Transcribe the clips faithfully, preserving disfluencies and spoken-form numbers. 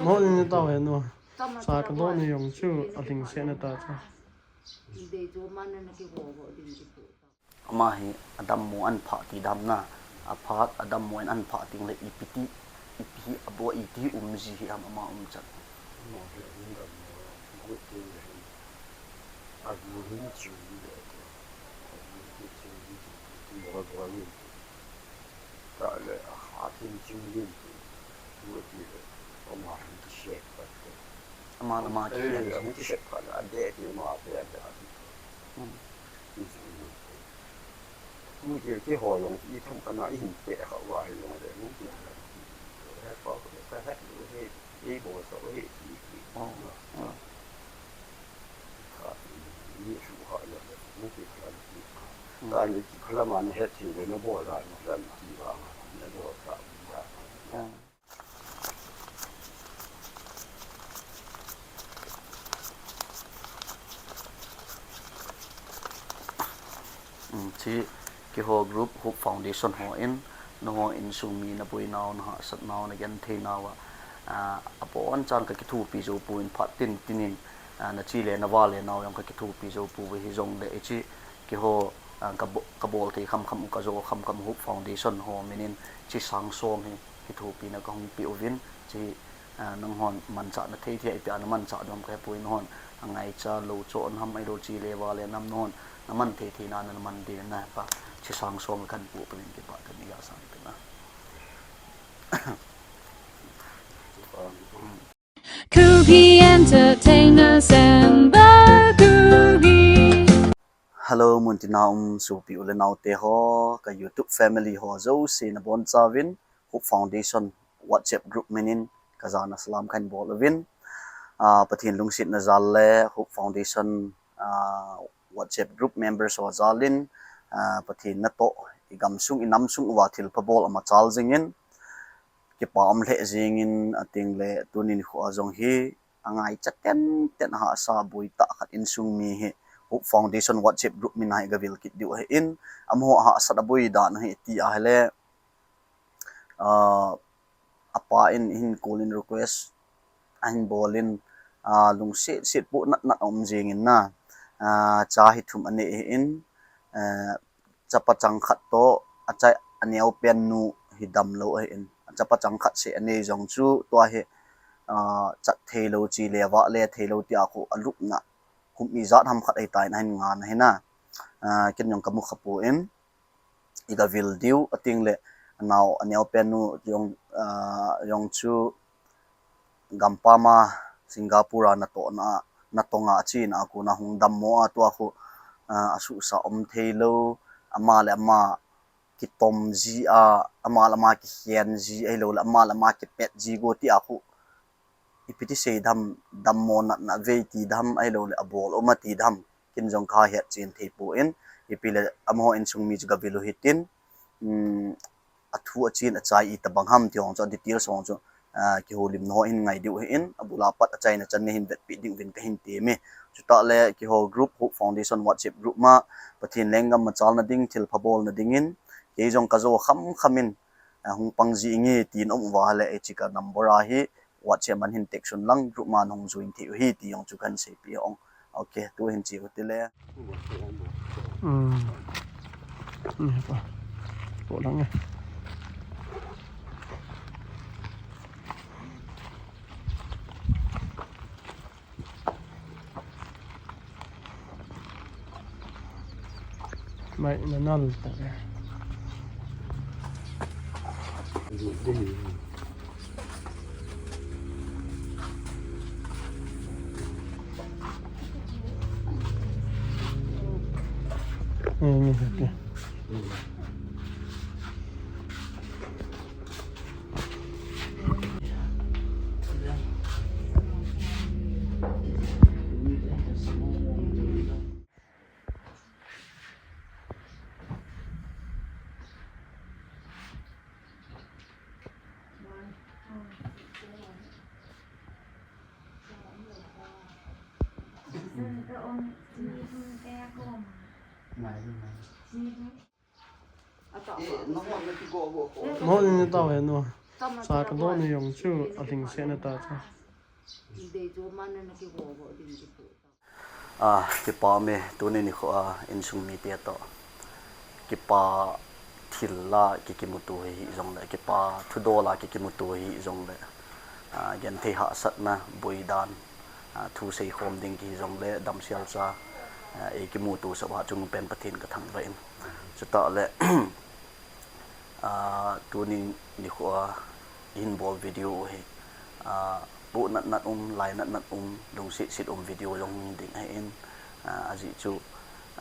Mo ni ni tao he no. Sa ka do ni jong chu a hling se na ta chu. Ama hi adammo an phah ti dam na, aphat adammo an, an phah ting le ipi ti, ipi hi abo iti um ji hi am ama um chan. Ama hi adammo an phah ting le hi, adammo hin chu ni le ti, adammo hin chu ni ti, ti mo bo ni ti. Ta le a kha tin chu ni ti, tu ti le, ama hin ti se pa ti. Ama le ama ki, eh, hin ti se pa la de ti ma pe da. Hmm. Tute keiho jong ithum kana ihin peh kha uva hilou le, hepa kahet lou he, kei bol sa he ti. Oh, oh. Kha, mi su kha le, tute kha le. Hmm. Tani kiphala man het thei le nabol a, nasan ti vang, nabol sa. Hmm. Um, chi keiho group Hope Foundation ho in, nangho insung mi naboinau, nahatsatnau, nagentheinau a, ah, abonchan kakithopi jou pon phat tin tin in, ah, nache le navale nau jong kakithopi jou pouve hijongle, hiche keiho, ah, kabo-, kabol thei khamkham u, kajo khamkham Hope Foundation ho min in chi sang som hi, hithopina kahung pe uvin, chi, ah, nanghon manchah nathei thei a ipi a namanchah dom kahepoi, nanghon angaicha lou cho nam ahilou, che le vale nam nanghon naman thei thei na naman ding na pa, chi sang som kahin pu uvin kipah kahin nei a sang pe na. Kuki Entertainers and the Kuki. Hello, muntina um sopi u le naote ho, ka YouTube family ho jouse nabonchauvin, Hope Foundation WhatsApp group min in kajana salam kahin bol uvin. Ah, Pathen lungsetna jal le Hope Foundation, ah, WhatsApp group members ho jal in, ah, Pathen natoh, igamsung, inamsung uva thilpha bol amachal jingin, kipa um lheh jingin, ating le tunin khu a jong hi angaicha tenten, hahsa boi tah khat insung mi hi Hope Foundation WhatsApp group min a hi gavil kit diu ahin, amaho hahsat aboi dan u hi ti ahile, ah, apa in hin call in request ahin bol in, ah, lungset set poh nat nat aum jingin na, ah, cha hi thum anei ahin, eh, chapa chang khat toh, acha aneo pen nu hi damlou ahin. Chapa chang khat seh anei jong chu tua hi, ah, chat theilou, che le vale theilou tia khu alupna kum ijat ham khat ahitai, ahin ngan ahi na. Ah, ken jong kamu kha pon, igavil diu, ating le anao, aneo pen nu jong, ah, jong chu gampam a Singapore a natohna, natong a achena a kona hung dammo a tua khu, ah, asuhsa um theilou, ama le ama kitom ji a, ama le ama kikhen ji ahilou le, ama le ama kipet ji go tia khu, ipi ti sei dam, dammo natna vei ti dam ahilou le, abol um a ti dam, ken jong kahet chen thei pon, ipi le amaho insung mi chu gavil u hitin, um, athu achen achai itobang ham ti hong chu, a details hong chu, ah, kihoulimna ho hin ngai diu ahin, abul a pat achaina chan nei hin vetpi ding uvin kahin temme. Chutah le keiho group, Hope Foundation WhatsApp group ma, Pathen lenggam machalna ding, thilpha bolna dingin, kei jong kajo khamkham in, ah, hung pang jinge tin um uva le, hiche ka number a hi, WhatsApp man hin text un lang, group man hung join thei u hi ti jong chu kahin seipeh ong. Ok, tu hin che u tile. Hmm. Ni pa. Po lang e. Mai na nal ta. Ni, ni, ok. Mo ni ni tao he no. Sa ka do ni yong chu a hling se na ta chu. A, kipa me, tuni nikho a insung mite to. Kipa thil la ki kimuto hi jong le, kipa thudol la ki kimuto hi jong le. A, genthei hahsatna, boidan, a, thu seikhom ding ki jong le, damsel cha, a, ei kimuto sah a chung pen Pathen ka thangvah in. Chutah le, a, tuni nikho a hin bol video hi, a, pu nat nat um, lai nat nat um, lungsit sit um video jong ding ahin, a, ajeh chu,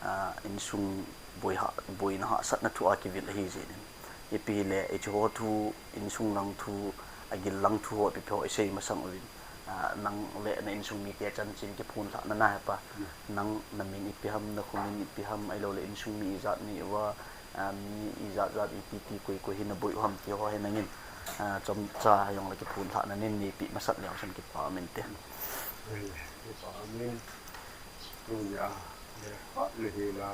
a, insung boi ha, boina hahsatna thu a kivil ahi jeh in. Ipi le, ichi ho thu, insung lang thu, agil lang thu ho, ipi ho isei masang uvin. A, nang le na insung mite chanchin kiphonlhah na na hepa. Nang na min ipi ham, na kho min ipi ham, ahilou le insung mi ijat mi uva, a, mi ijat jat iti ti koi koi hi na boi u ham ti ho hi nangin, a, chomcha jong le kiphonlhah na nin neipi masat leu chun kipa min te. Kipa min. Tunia, le, ha, le, hi la.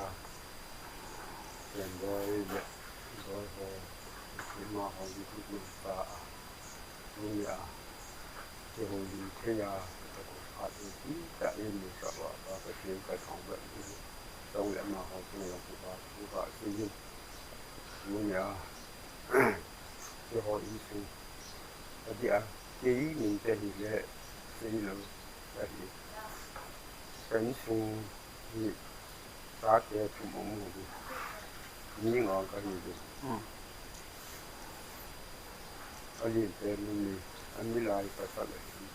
Ken boi le, boi ho. Ima ho, YouTube nung ta a. Tunia, kihoulim thei a, ka ko phat ni ti ta in ni ka wa, ka ka tin ka song ba ni. Song le ma ho tin yong ku ba, ku ba si ni. Tunia, kihou in si. Ka di a, kei ni te hi le, si lo, ka hi. Ka in sung ni, Chate thum aum u hi. Mi nga ka hi u. Hmm. Alen pen ni, amilai pasal ahi.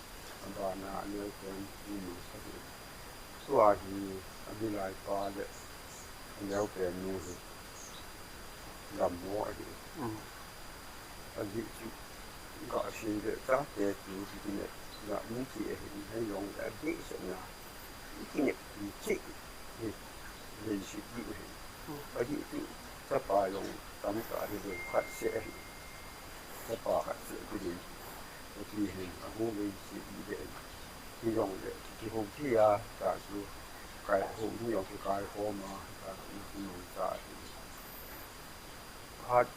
Abana aneo pen ni ka hi. Tua hi, amilai pa le, aneo pen nu hi. Dammo ahi. Hmm. Ajeh chu, ga sei le chate tu hi kine, ga min ti ahi, hei jong le adeh se na. Ikine, iche, ni, ni si di u hi. Ajeh chu, chapa jong tamtah hi jong khat seh hi. Chapa khat seh hi jong. Api hi, ahu ni si di de. Hi jong le, kihou thei a, ta chu, kai hou ni jong kikai khom a, ta chu, ni ta hi. Phat,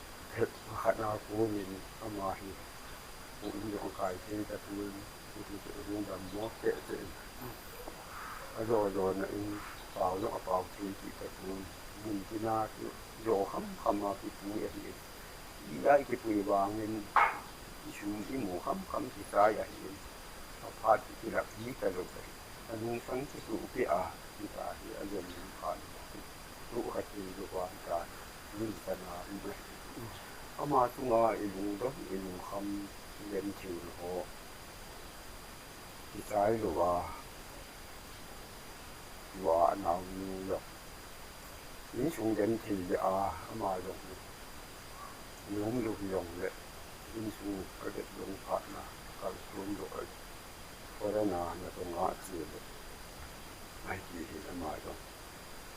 phat na kunin ama hi, pu in jong kai thei ta tun, pu in dammo te te. Ajo jo na in, pao jong apao thei ti ta tun, mun tina ki jo kham kham a kipui ahi. Ijat kipui vangin, isum imu kham kham kisai ahi. Aphat kilap ji ta lou ahi. Anung sang kituh peh a, hita hi ajon ning khan. Tuh khat in lou a hita hi, min sana in. Ama chunga ilungdon, ilungkham, ilen thei ho. Kichai lou a, lou a anao nu jong. Insung den thei le a, ama jong. Nom lou jong le, insung kadet jong phat na, kalson lou a. Corona na tonga che le. Ahi ti hi ama jong.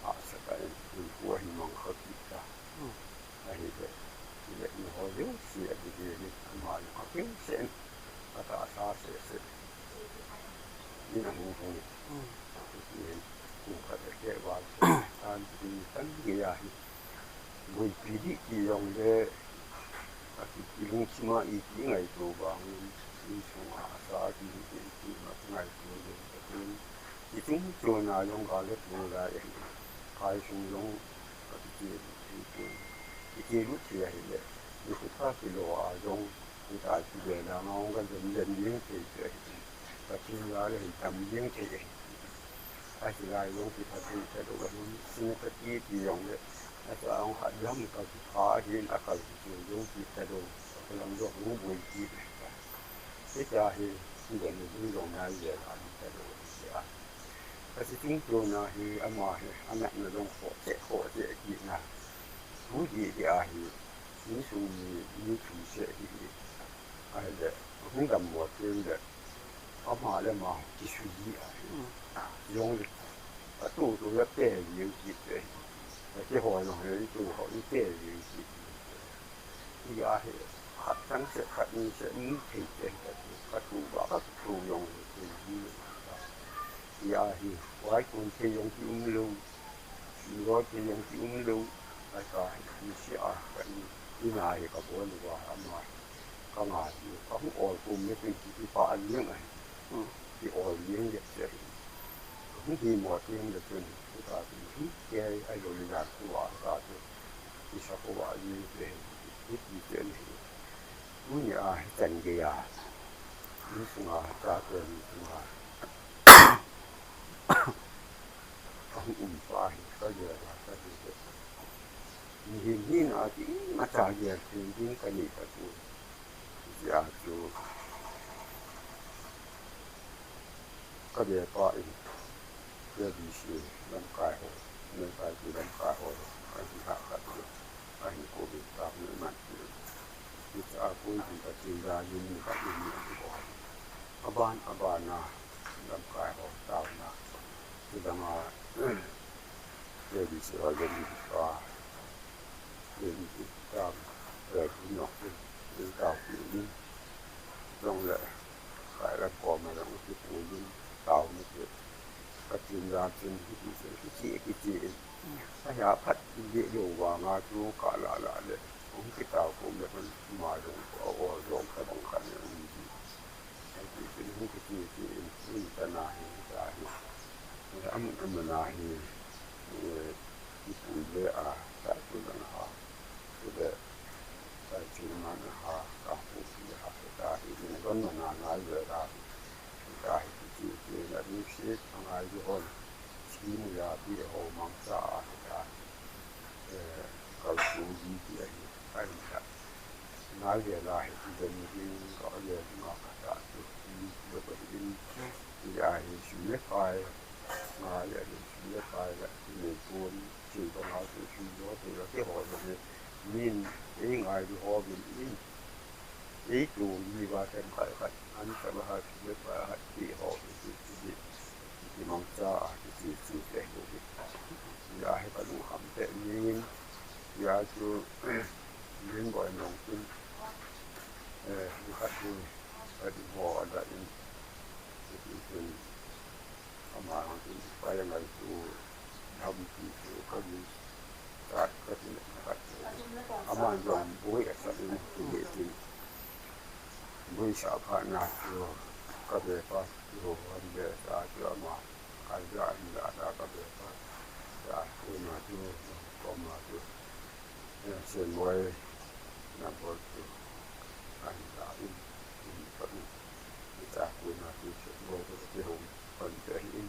Hahsa tah in, in pu ahi mang kha kit ta. Hmm. Ahi le. Ti le ni ho jouse a di di ni ama jong a kin sen. Ka ta sa se se. Ni na hu hu. Hmm. Ti hin. Ku ka de ke wa. Tan ti tan ni ya hi. Boipi dih ti jong le, a ki, i lungthim a iti ngaito vangin, insung a asa a ki, iti ngaito le, tin, i chung chon a jong ka le tu lai ahi, kai sung jong, ka ki, ki, ki, ki, ki lut thei ahi le, i khut a kilo a jong, Hitia chu vela ngong ka dem dem jeng thei chu ahi. Pathen jal a hi tam jeng thei ahi. Ahi lai jong kipha thei talou ahin, sina ka ti ti jong le, acha ong khat lam ka kipha ahin, akal kichil jong ti talou, akalam jong hung boi ti. Hitia hi, hi dem jong jong nai vela hi talou ahi. Ka si chung chon a hi, ama hi, anatna jong khoh cheh, khoh cheh kit na. Thu dih dih a hi, insung mi, mi thu seh hi hi. Ahile, ahung dammo teng le, ama le ama kisui ji a hi. Mm. Jong le, atu tu le pe jeng kit le hi. Keiho jong hi, itu ho, i pe jeng kit. Hia hi, khat chang seh, khat ni seh, ni thei seh, khat tu ba, khat tu jong le, thei ji. Hia hi, vai kun thei jong ki um lou, lou thei jong ki um lou, a ka hi, ni seh a, ka Ina hi kabol uva ama kanga hi kahung ol kum le kin kipa a liang ahi. Ki ol liang le che hi. Kahung hi mo tiang le kin kita ti hi ke ai lo le ya ku a ta tu. Ki sa ko wa liang le hi ki che ni. Tuni a hi chan gei a. Ni sunga ta te ni sunga. Ka hung um pa hi, ka gel a, ka ti te. Mihem hina a ti, imacha gel thei ding ka nei ta chu. Hijeh a chu, ka be pa in, K B C lamkai ho, America ti lamkai ho, ka hin ha ka ti, ka hin ko be ta, mi man ti. Hijeh a kon ti ka ti da, yin ka ti, mi ti ko. Aban, aban a, lamkai ho, taona. Chudang a, K B C ho, yin ka, yin ki, tam, eh, nok, yin ka, yin. Jong le, kai la ko ma jong ki tu yin, taona ki. Ka tin da tin, ki ti, ki ti, ki ti. Aya phat, di lo wa nga tu, ka la la le. Hung ki tao ko le, ma jong, o, o, jong, ka bang khan, yin. Hiti chun hung kiti ti in, in tana hi, ta hi. Amun amun a hi, eh, ipui le a, ta chu dang ha. Chu le, ta chu man ha, ka pu pi ha, ta hi, in don man a ngai le ta hi. Ta hi kiti ti in, a ding si, a ngai ju hon. Chi mu ya pi ho mang cha a hi ta hi. Eh, kal su ji ti a hi. Ahinla, nai vel a hi, ti vel ni ding ka vel nga ka ta chu, ti vel ka hin, ti a hi, sum le pai, ngai a hi, sum le pai la, ti nei pon, ti ba nga chu, sum lo, ti la, ti ho lo ni, min, ei ngai di ho, min, min, ei tu, ni ba, tem kai, kai, an sa ba ha, sum le pai ha, ti ho, ti, ti, ti, ti, ti, mang cha, ti, ti, ti, ti, ti, ti, ti, a hi, ka lung ham te, min, Tia chu, min boi nong tin, eh, ni khat ni, khat ni ho ada in, ti tin, ama nong tin, pai ngai chu, dham ti chu, ka ni, ka, ka tin, ka, ama nong boi a sa in, ti tin, boi sa pha na chu, ka be pa, chu, han be sa chu ama, ka ja in da da ka be pa, ja, ku na chu, ko ma chu. Sen boi, na bol tu, an la in, in pa in, in ta ku na tu sen boi tu ti hong, pan te in.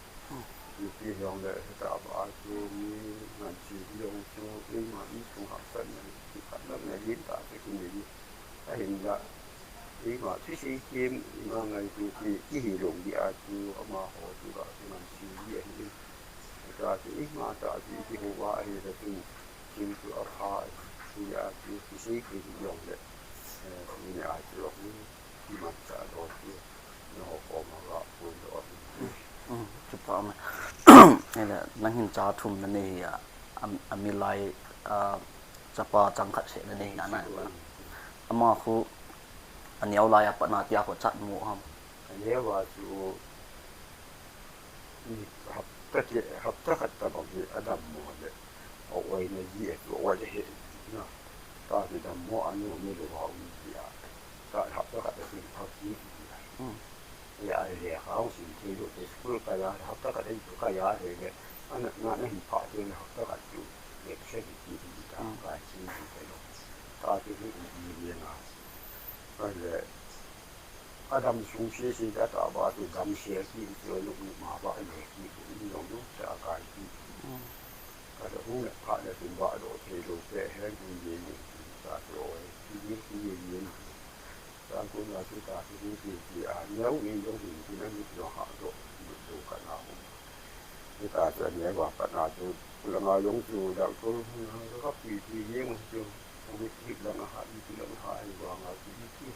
Ti ti hong le, ta ba tu mi, ngan chi di hong tu, in ma in tung ha san na, ti khat na na yin ta ti ku ni. A hin la, in ma chi si kim, in ma ngai tu ti, ti hi long di a tu, ama ho tu ba, ti ngan chi di a hin. Ta ti, in ma ta ti, ti ho ba a hi ta tu. Thil chu a pha, thil a chu kisei thei hi jong le, eh, tuni a chu a hung kimanchah doh chu, nangho koma ga pui doh ahi. Um, um, chu pa ma. Ahile, nang hin cha thum na nei hi a, a, a milai, a, chapa chang khat seh na nei hi a na. Ama khu, a neo lai a pat na tia khu chat mu ham. A neo a chu, Ni hapta khat, hapta khat tabang hi a dammo le, a oina ji a chu oi he na. Ta ti dammo a nu mi le wa um ji a. Ta hapta khat a tin phak ji ji a. Hmm. Ya le hao sin thei lo te school ka ya, hapta khat a chu ka ya he le. Ana, na, na hin pha te hapta khat chu lecture hi ti hi ta, hmm, ka chi hi te lo. Ta ti hi ji le na. Ka le, Adam sung sese ta ta ba tu dam se ki tu lu ma ba le ki tu ni long lu cha ka ki. Mm. Ka da hung le pha le tu ba lo te lo te he ni ni ni ta tu oi. Ni ni ni ni. Ta ku na tu ta tu ni ni ni a ni au ni long ni ni na ni lo ha lo. Ni lo ka na hu. Hita chu a neo a pat na chu, langa jong chu, doctor, ka pi ti jeng chu, covid hit lang a ha, ipi lang a ha, hi vang a chu, ipi,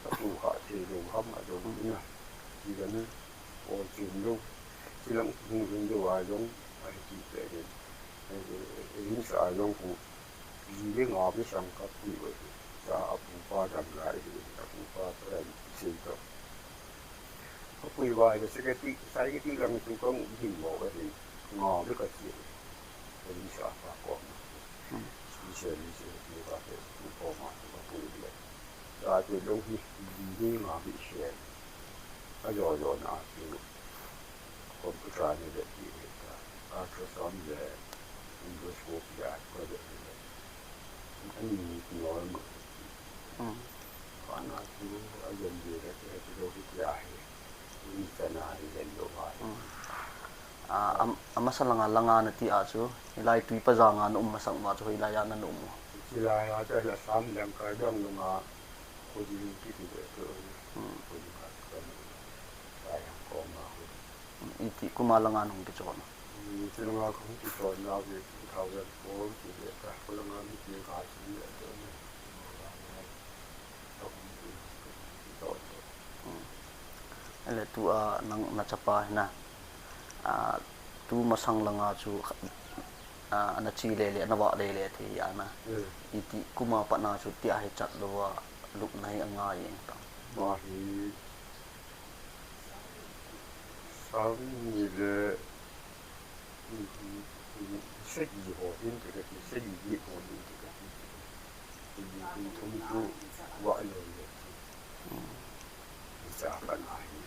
ka tu kha thei lou ham a lou na, ti dan, o chun lou, ti lang hung hin lou a jong, a hi ti pe hin, hin sa a jong khu, Pi le nga mi sang ka pi ve. Cha a pu pa dam lai hi, a pu pa pa dam sei to. Ka pui vai le security, security lang tu ka ngu hin mo ve hin. Nga mi ka chi. Police a pa ko. Hmm. Israel, Israel, tu ka pe, tu ko ma, tu ka pu le. Ta te long hi, ding ding ma bi Israel. A yo yo na tu. Computer ni le ti le ta. Ultrasound le, endoscopy a ko le le. Ani ni normal. Hmm. Ana tu, a yo le le, tu lo hi ti a he. Ni ta na ni le lo ba. Hmm. A, am-, amasa langa, langa nati a chu, hilai Tuipa janga na um masang uva chu, hoilai a na um u? Hilai a chu, Assam lengkai dong langa, Khojing kiti ve chu. Hmm. Khojing a chu, Assam lengkai dong langa, Khojing. Hmm, iti kum a langa nung kichon? Hmm, chu langa kahung kichon na ve, two thousand four kiti ve ta, khu langa mi ti ka chu ve chu. Hmm. Ele tu a nang na chapa hi na. A, tu masang langa chu, a, ana chi le le, ana vah le le thei a na. Hmm. Iti kum a pat na chu tia hi chat lou a, lupna hi a ngai eng ta? Ma hi sang ni le Sagi ho din te kati, sagi ho din te kati. Sagi ho thum tu va lo le. Hmm. Cha ka na hi.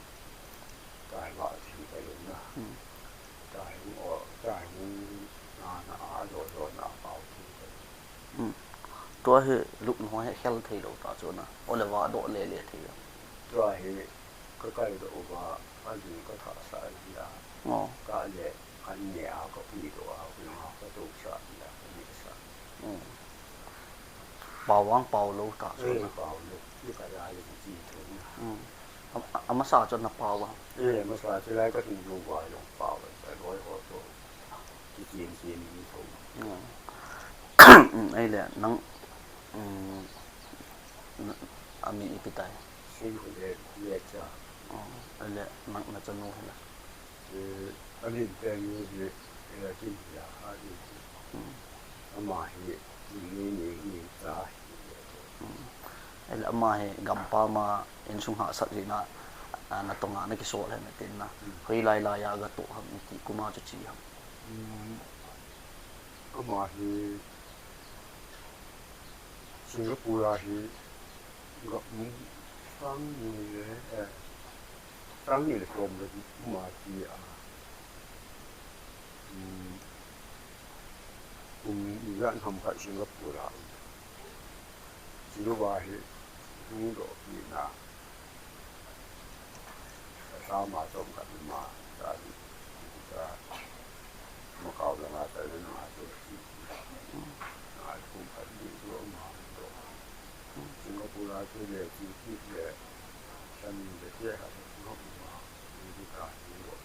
Ka va thi ka lo na. Hmm. Ka hi o, ka hi na na a lo lo na pa thi ka lo. Hmm. Tua hi lupna ho hi khel thei lou ta chu na. O le va doh le le thei. Tua hi Ka kai doh uva, a lung ka thah sah a. Ngo. Ka le, an ne a ka pui doh a, ka lung a ka to sah a, ka ne sah. Mm. Pau vang pau lou ta chu. Eh, pau lou. Ni ka la le ji tho na. Mm. A, a, amasa chu na pau vang. Eh, amasa chu lai ka tung lou va long pau, sa loi ho to. Ki kin kin ni tho. Mm. Mm, ei le, nang, mm, N-, a min ipi tai? Singkho le, le cha. Oh, ale, na, na chanu hi la? Eh, a min Pengnu hi, eh, Kin hi a, a min hi. Hmm. Ama hi, ni, ni, ni, cha hi. Hmm. Ale, ama hi, gampam a, insung hahsat jeh in a, a, na tong a, na kisol hen na tin na. Hmm. Hoilai lai a, ga toh ham, iti kum a chu che ham. Hmm. Ama hi, Singapore a hi, ga um sang ni le, eh, sang ni le som le um a che a. Um, um, jan ham khat Singapore a um. Singapore a hi, hung doh pi na. Sama chom khat ma, sa, sa, Macau langa sa, na, na, tu, na, kum khat ni, tu, ma, tu. Singapore a tu le, tu, tu le, sa, ni, le, te, ha, ma, ma, ni, tu, ka, ni, lo,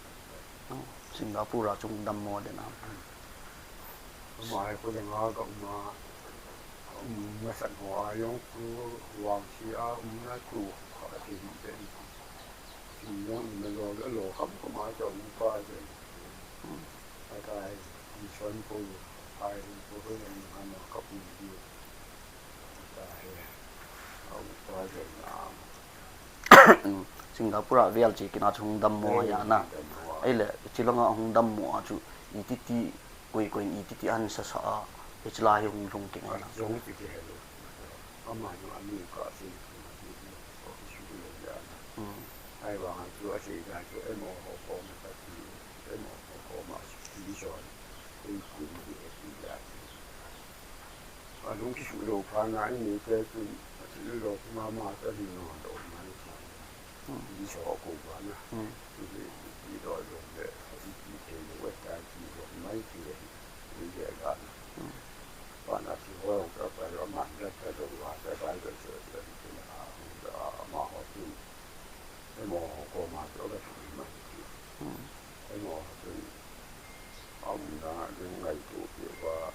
sa. Singapore a chung dammo den a. Ama hi khu langa ka um a, um, masang ho a jong khu vangse a umna tu kha thei hih pen. Thing jong umna lo, lo kham kham a ka um pa pen. Atai, mission khu, ai khu khu jong ama ka um diu. Atai, a um pa jong na. Singapore a vel che kit na chu hung dammo a na. Dammo a. Ahile, chulanga hung dammo a chu, iti ti, koi koi in iti ti ahin sasa a, hiche lai hi hung lhung kit ngai na. Jong ti ti hello. Ama jong ami ka si, Hmm. Ahivang chu asei dan chu emo ho ko ma ka ti, emo ho ko ma ti jon. Ei ku ni e ti ya. Alung kisuh lou phat na, eini te chun, asuh lou phat ma ma ta hi no, lo mai ti. Hmm. Ti so ko ba na. Hmm. Ti, ti lo lo le, ti, ti te lo ta ti lo mai ti le, ti le ga na. Hmm. Ba na ti ho ka ba lo ma da ta lo wa ta ba lo so so ti na, a, ma ho ti. Emo ho ko ma ti o ka ti mai ti. Hmm. Emo ho ti. A umna ding ngaito kit uva,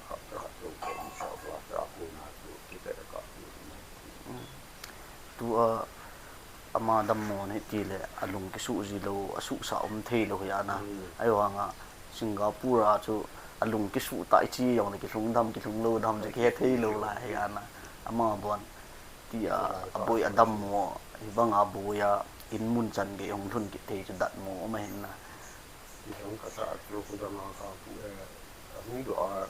hapta khat jouse sa uva, ta kona chu, kite ka pu mai. Hmm. Tua, ama dammo na hiti le, alung kisuh ji lou, asuhsah um thei lou hi a na. Hmm. Ahivanga, Singapore a chu, alung kisuh ta ichi jong le kilhung dam, kilhung lou dam, chu kihe thei lou lai hi a na. Ama bon, tia, aboi adammo, hibanga boi a, in mun chan gei hung lhun kit thei chu datmo, um ahin na. Ti jong ka sa chu khu dang a ka pu e, a hung doh a,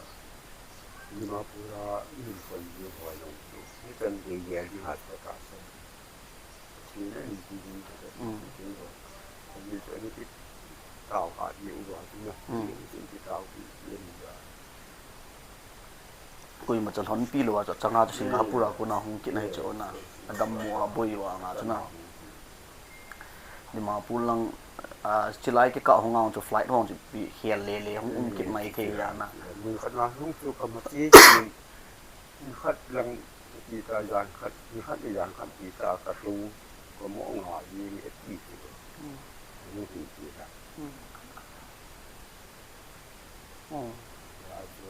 Dimapur a min kon ji ho jong chu. Ni kan de gel ni ha ta sa. China ni ti ding ka. Mm. China. Ni chu ni ki tao ka ji u wa ti na. Mm. Ni ki tao ki ni ya. Koima cha lhonpi lou a chu changa chu Singapore a kona hung kit nai chu na. Adammo a boi u a nga chu na. Dimapur lang, ah, chilai kikah hung a chu flight hung chu pi khel le le hung um kit mai thei ya na. Mun khat na hung chu ka ma ti, mun khat lang ti ta jan khat, mun khat ni jan khat ti ta ka tu, ka mo nga ji ni ti ti. Hmm. Mun ti ti ta. Hmm. Oh. Ya chu,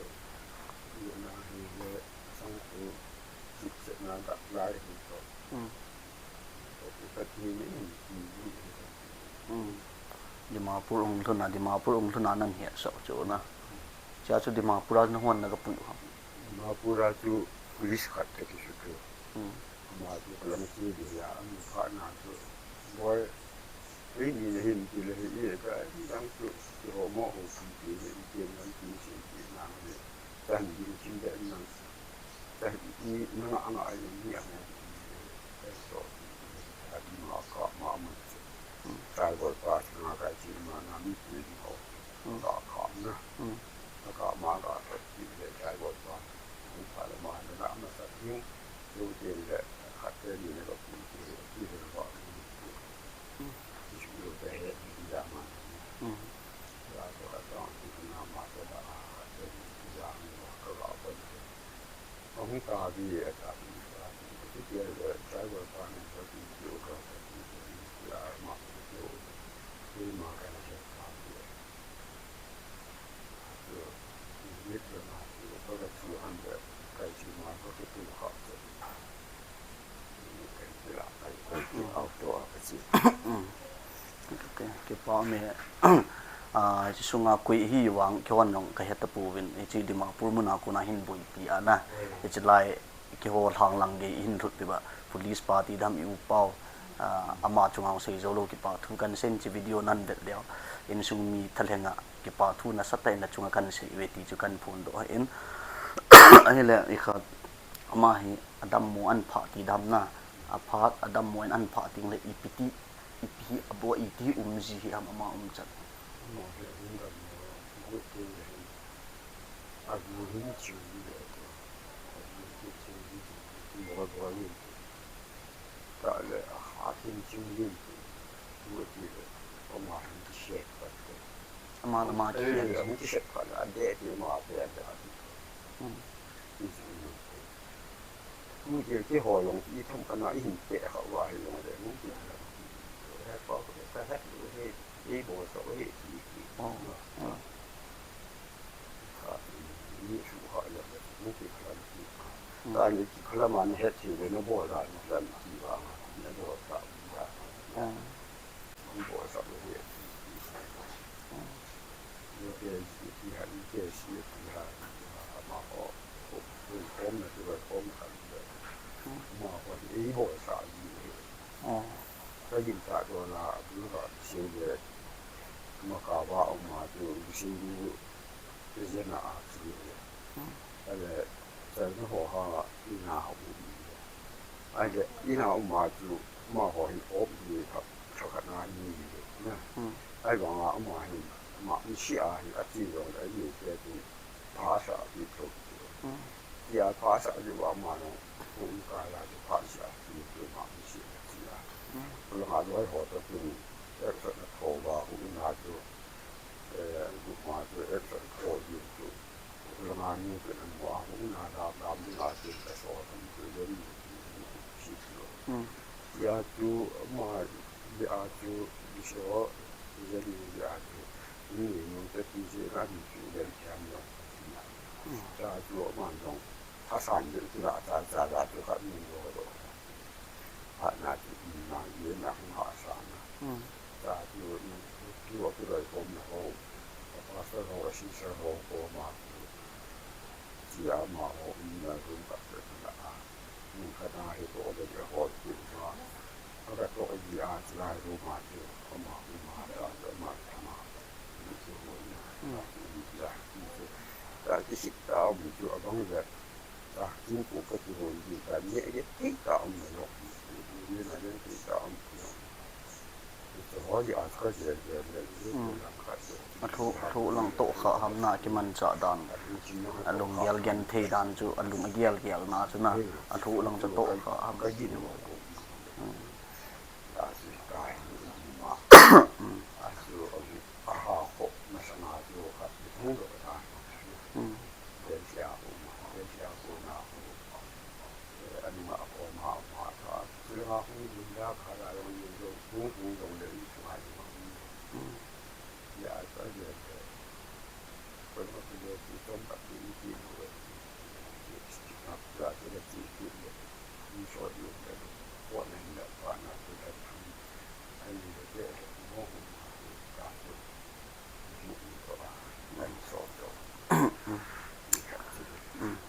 ni na hi le, sang ku, chit chet na ka lai hi to. Hmm. Ka ti ni ni ti ni. Hmm. Dimapur hung lhun a, Dimapur hung lhun a nan hetsah chu na. Chea chu Dimapur a na hon na ka pui u ham? Dimapur a chu police khat ka kisu tu. Hmm. Ama chu ka lang chu di ya, ama kha na chu. Boi, ei ni na hin ti le hi e ka, ei dang chu, ti ho mo ho ti ti, ei ti nan ti si ti na ni. Tan din chin de nan. Ni, nanga, anga, ni, anga, so, adi ma ka, ma, ma, driver pa, nga ka, chi, ma, na, mi, pi, ni, ho, ka, ka, na, ka, ma, ka, ka, chi, le, driver pa, ni, pa, le, ma, le, na, ma, sa, ni, so, de, le, ka, te, ni, le, ka, pu, ki, ki, le, ba, ni, ki, su, lo, te, he, ni, ya, ma, ni, ya, so, ka, sa, ni, na, ma, te, da, ka, te, ni, ya, ni, ka, ka, pa, ni, Ahung ta di, eh, ta di, ta di. Ti ti, eh, driver pa ni, ta di, ti o ka, ta di, ti o, ti a, ma, ti o, ti ma ka na se ta di. Ti o, ti ni ti ma, ti o ka, ka ti han de, ka ti ma ka, ti tu ka, ti. Kipa ume. Ah, hiche sunga koi hi vang kihon jong kahe tapouvin, hiche Dimapur muna kona hin boipi ana. Hiche lai kihou lhang lang gei hin lhut pi ba, police party dam i upau. Ah, ama chunga sei jou lou kipa thu kan sei, hiche video nan vet leu. Insung mi thalhenga kipa thu nasatah in na chunga kan sei uve ti chu kan phondoh in. Ahile i khat Ama hi adammo an phah ti dam na, aphat adammo in an phah ting le ipi ti, ipi hi abo iti um ji hi am ama um chan. Ama hi adammo, gu ti le hin, agu hin chu le to, agu hin chu le to, mo ga ni. Ta le a ha tin chu ni. Gu ti le, ama hin ti shet pat. Ama, ama ti shet pat, a de ti ma pe a de. Hmm. Hung kil kihou jong, i thum kana i hin peh kha uva hi jong le, hung kil kha. He pa, ka het lu he, ei bol sa he, ki, ki. Oh, oh. Kha, ni su kha le, hung kil kha le, ki. Hmm. Ka ni kil kha le man het hi le, na bol da, na plan ki ba, na bol sa, ki ba. Hmm. Hung bol sa le, ki, ki. Hmm. Ahile, ina uma chu, amaho hin op ni kha, kha khat na ni le, na. Hmm. Ahivanga ama hin, ama misi a hin, ati jong le, ani te chu, phasa ati chu. Hmm. Tia phasa ati va ama no, um ka la chu phasa ati chu, ama misi ati a. Hmm. Langa loi ho to chu, ek sa na tho va, um na chu, eh, uma chu, ek sa tho ni chu. Langa ni chu, ama, um na la, la, ni la chu, ka so, um chu, le ni chu, si chu. Hmm. Tia chu, ama, le a chu, ni so, le ni le a chu. Ni, ni, te ti je, ka ni chu, le ni chu, le ni chu. Hmm. Tia chu, ama jong, a san de, ti la, ta, ta, la, chu, ka ni lo lo. Phatna chu, ni na, ye na, ha, sa na. Hmm. Tia chu, ni, ni, ki, wa, ki, lo, ko, na, ho. A pastor ho, a sister ho, ko, ma, chu. Tia amaho umna room khat chu ana la a. Mun khat a hi toh le le hol pi ma. Aga toh ji a chulai room a chu ama um a ta chu ama thang a. Ni chu hol na. Hmm. Ni chu la. Ni chu. Ta ti sit ta um chu abang le. Ta chu ko ka chu hon ji ka ne ye ti ta um lo. Ni na ye ti ta um lo. Chu ho ji a ka je je le ni ko lang ka chu. A thu, thu lang to kha ham na kimancha dan. A lung gel gen thei dan chu, a lung gel gel na chu na. A thu lang chu to kha ham ka ji no.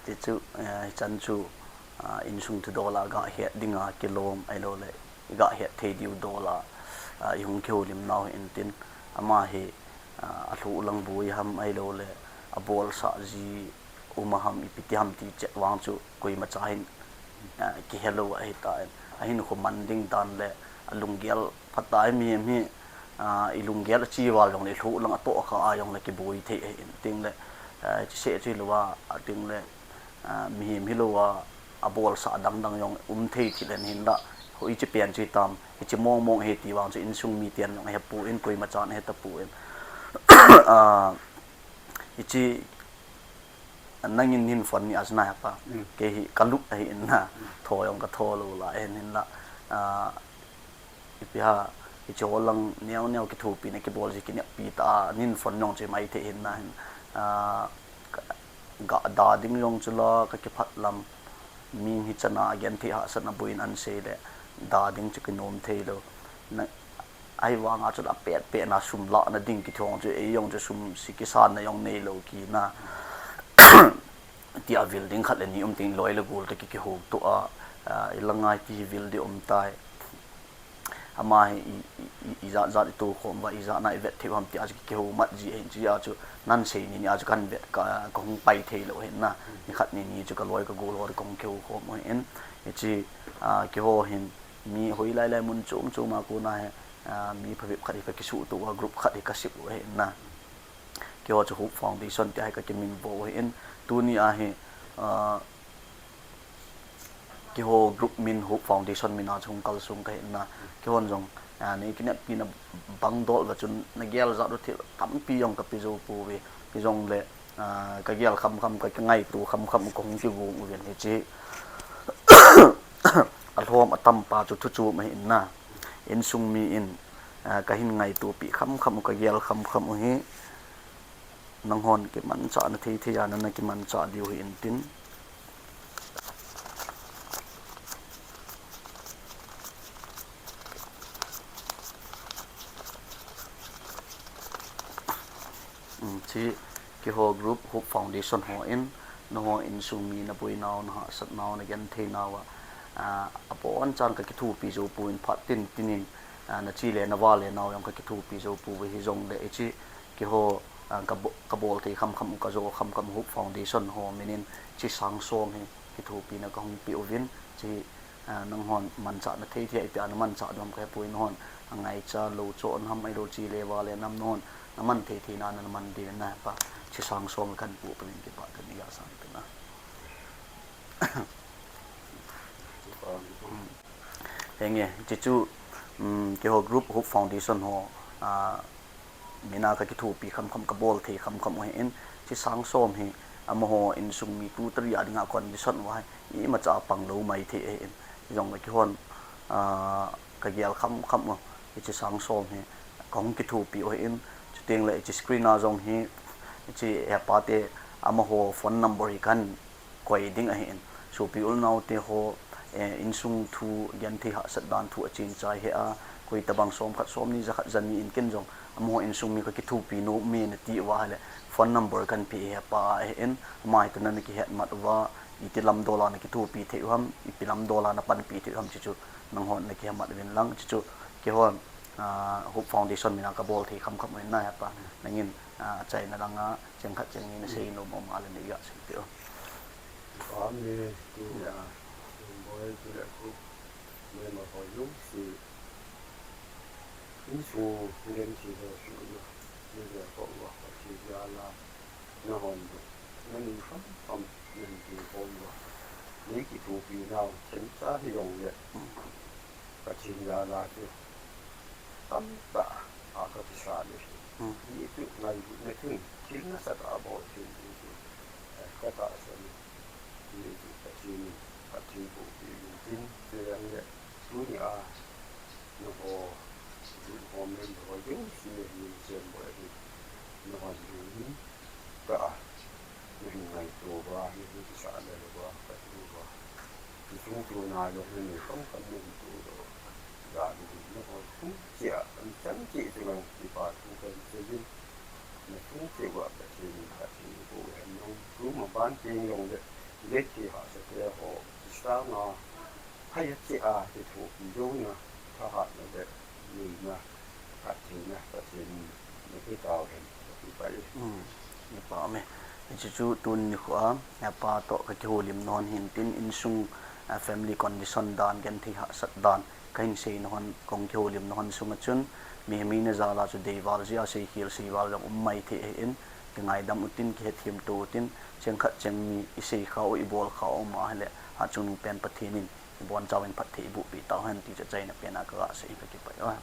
Ti chu, eh, chan chu, ah, insung thudol a ga het dinga kilom ahilou le, ga het thei diu dol a, ah, i hung kihoulim nau hi intin, ama hi, ah, a lhuh lang boi ham ahilou le, a bolsah ji um a ham, ipi ti ham ti chet vang chu koima cha hin, ah, kihe lou ahi tan. A hin khu man ding dan le a lunggel phat a hi mihem hi, ah, i lunggel a chi val jong le i lhuh lang a toh kha a jong le kiboi thei ahi intin le, ah, chi se chi lou a, a ting le, ah, mihem hi lou a, a bolsah dang dang jong um thei thil ahin la, hoi chi pen chi tam, hichi mong mong ahi ti vang chu insung miten jong ahe poi, koima chan ahe ta poi. Ah, hichi nangin hin phone ni a chu na hepa. Mm. Kei hi ka lup ahi in na. Mm. Tho jong ka tho lou lai ahin la. Ah, ipi ham, hichi ho lang neo neo kithopina kibol ji kineppi ta a, nin phone jong chu mai thei ahin na hin. Ah, ka, ga da ding jong chu la ka kiphat lam. Mi hi chan a gen thei hahsatna boi in an sei le. Da ding chu kinom thei lou. Na, Ahivanga chu la pet pet na sum lahna ding kithong chu ei jong chu sum si kisanna jong nei lou kina. Ti a vil ding khat le ni um ting loi le gol te ki kihou to a, ah, i la ngai ti vil di um tai. Ama hi i, i, i, i jat jat i to khom va i jat na i vet thei ham ti a chu ki kihou mat ji ahin chi a chu nan sei ni ni a chu kan vet ka, ka hung pai thei lou hin na. Ni khat ni ni chu ka loi ka gol ho ka hung kihou khom u hin. Hichi, ah, kiho hin Mi hoi lai lai mun chom chom a kona hi, ah, mi phabep khat hi ka kisuh to a, group khat hi ka sep u ahi na. Keiho chu Hope Foundation tia hi ka kimin bou ahi in. Tuni a hi, ah, keiho group min Hope Foundation min a chu hung kalsong ka hi na. Keihon jong, ah, nei kineppi na bang dol va chun na gel jat u thil tampi jong ka pe jou pouve. Hijongle, ah, ka gel kham kham, ka, ka ngaito kham kham u ka hung kigong uvin hichi. A lhom a tampa chu thu chom ahi in na. Insung mi in, ah, ka hin ngaito pi kham kham u, ka gel kham kham u hi. Nanghon kimanchah na thei thei a, na, na kimanchah diu hi in tin. Um, chi keiho group Hope Foundation ho in, nangho insung mi na boinau, na hahsatnau, na gentheinau a, ah, abonchan ka kithopi jou poi in phat tin tin in, ah, na chi le na va le nau jong ka kithopi jou pouve hijongle hichi keiho, ah, ka bo-, ka bol thei kham kham u, ka jo kham kham Hope Foundation ho min in chi sang som hi kithopina ka hung pe uvin chi Ah, nanghon manchah na thei thei a ipi a na manchah dom ka hepoi nanghon. A ngaicha lou cho an ham ahilou chi le va le nam nanghon. Na man thei thei na na man diu na hepa. Chi sang som kan pu panin kipah tuni a sang tuna. Henge, chi chu, um, keiho group Hope Foundation ho, ah, Mina ka kithopi kham kham ka bol thei kham kham u ahi in, chi sang som hi, amaho insung mi tu tari a dinga condition u ahi, imacha pang lou mai thei ahi in, hijongle keihon, ah, ka gel kham kham u, hichi sang som hi, ka hung kithopi u ahi in, chuteng le hichi screen a jong hi, hichi hepa te amaho phone number hi kan koi ding ahi in. Sopi u le nao te ho, eh, insung thu, genthei hahsat dan thu a chin chai he a, koi tabang som khat, som ni, ja khat, ja ni in ken jong, amaho insung mi ka kithopi nom e na ti uva ahile, phone number kan pe hepa ahi in, ama hi tuna na kihet mat uva, iti lam dol a na kithopi thei u ham, ipi lam dol a na panpi thei u ham, chi chu nanghon na kihe mat uvin lang, chi chu keihon, ah, Hope Foundation mina ka bol thei kham kham u ahi na hepa, nangin, A, achaina langa cheng khat cheng ni nasei nom um a le nei gasei teu. Amen. Tua, Boi, tua khu, member ho jouse, insung len thi ho chu, nei ve ho uva, Pathen jal a, nahon, nanei kham kham, nahin tou khom uva, nei kithopi nau, themcha hijongle, Pathen jal a chu, tamtah a kakisah le hi. Hmm. Hichu ngailutna thil, thil nasatah a bol thil chu, eh, katahsan. Hichu Pathen in, Pathen in pohpeh uvin tin, chujongle, tunia, nangho, nangho member ho jouse, Minsen Boi ahi, nahon lunglut tah a, nahin ngaito uva, nahin kisah lel uva, kati uva. Hichung tuna jong nanei kham kham nahin tou uva. Jani nahon lungset a, anchang cheh chunga kipa thu kahin sei in. Nachung cheh uva Pathen in phatthei boh hen lang. Tuma ban teng jongle, vet thei hahsate ho, kisanga, phai cheh a kithopi jouna, thahatna le, neina, phattheina, Pathen in napeh tau hen, kipah e. Hmm, kipah e. Hiche chu tuni nikho a, apa toh kakihoulimna hon hin tin insung, a, family condition dan, genthei hahsat dan, kahin seina hon, kahung kihoulimna hon sunga chun, mihem hina jal a chu deival jeh a seikhel seival jong um maithei ahin, kingaidam utin, kihethem tou utin, cheng khat cheng ni iseikhah u, ibolkhah u um ahile, hatchungnung pen Pathen in, ibonchauvin phatthei ibohpeh tauhen ti chu achaina pen a kagasei in, kakipah e.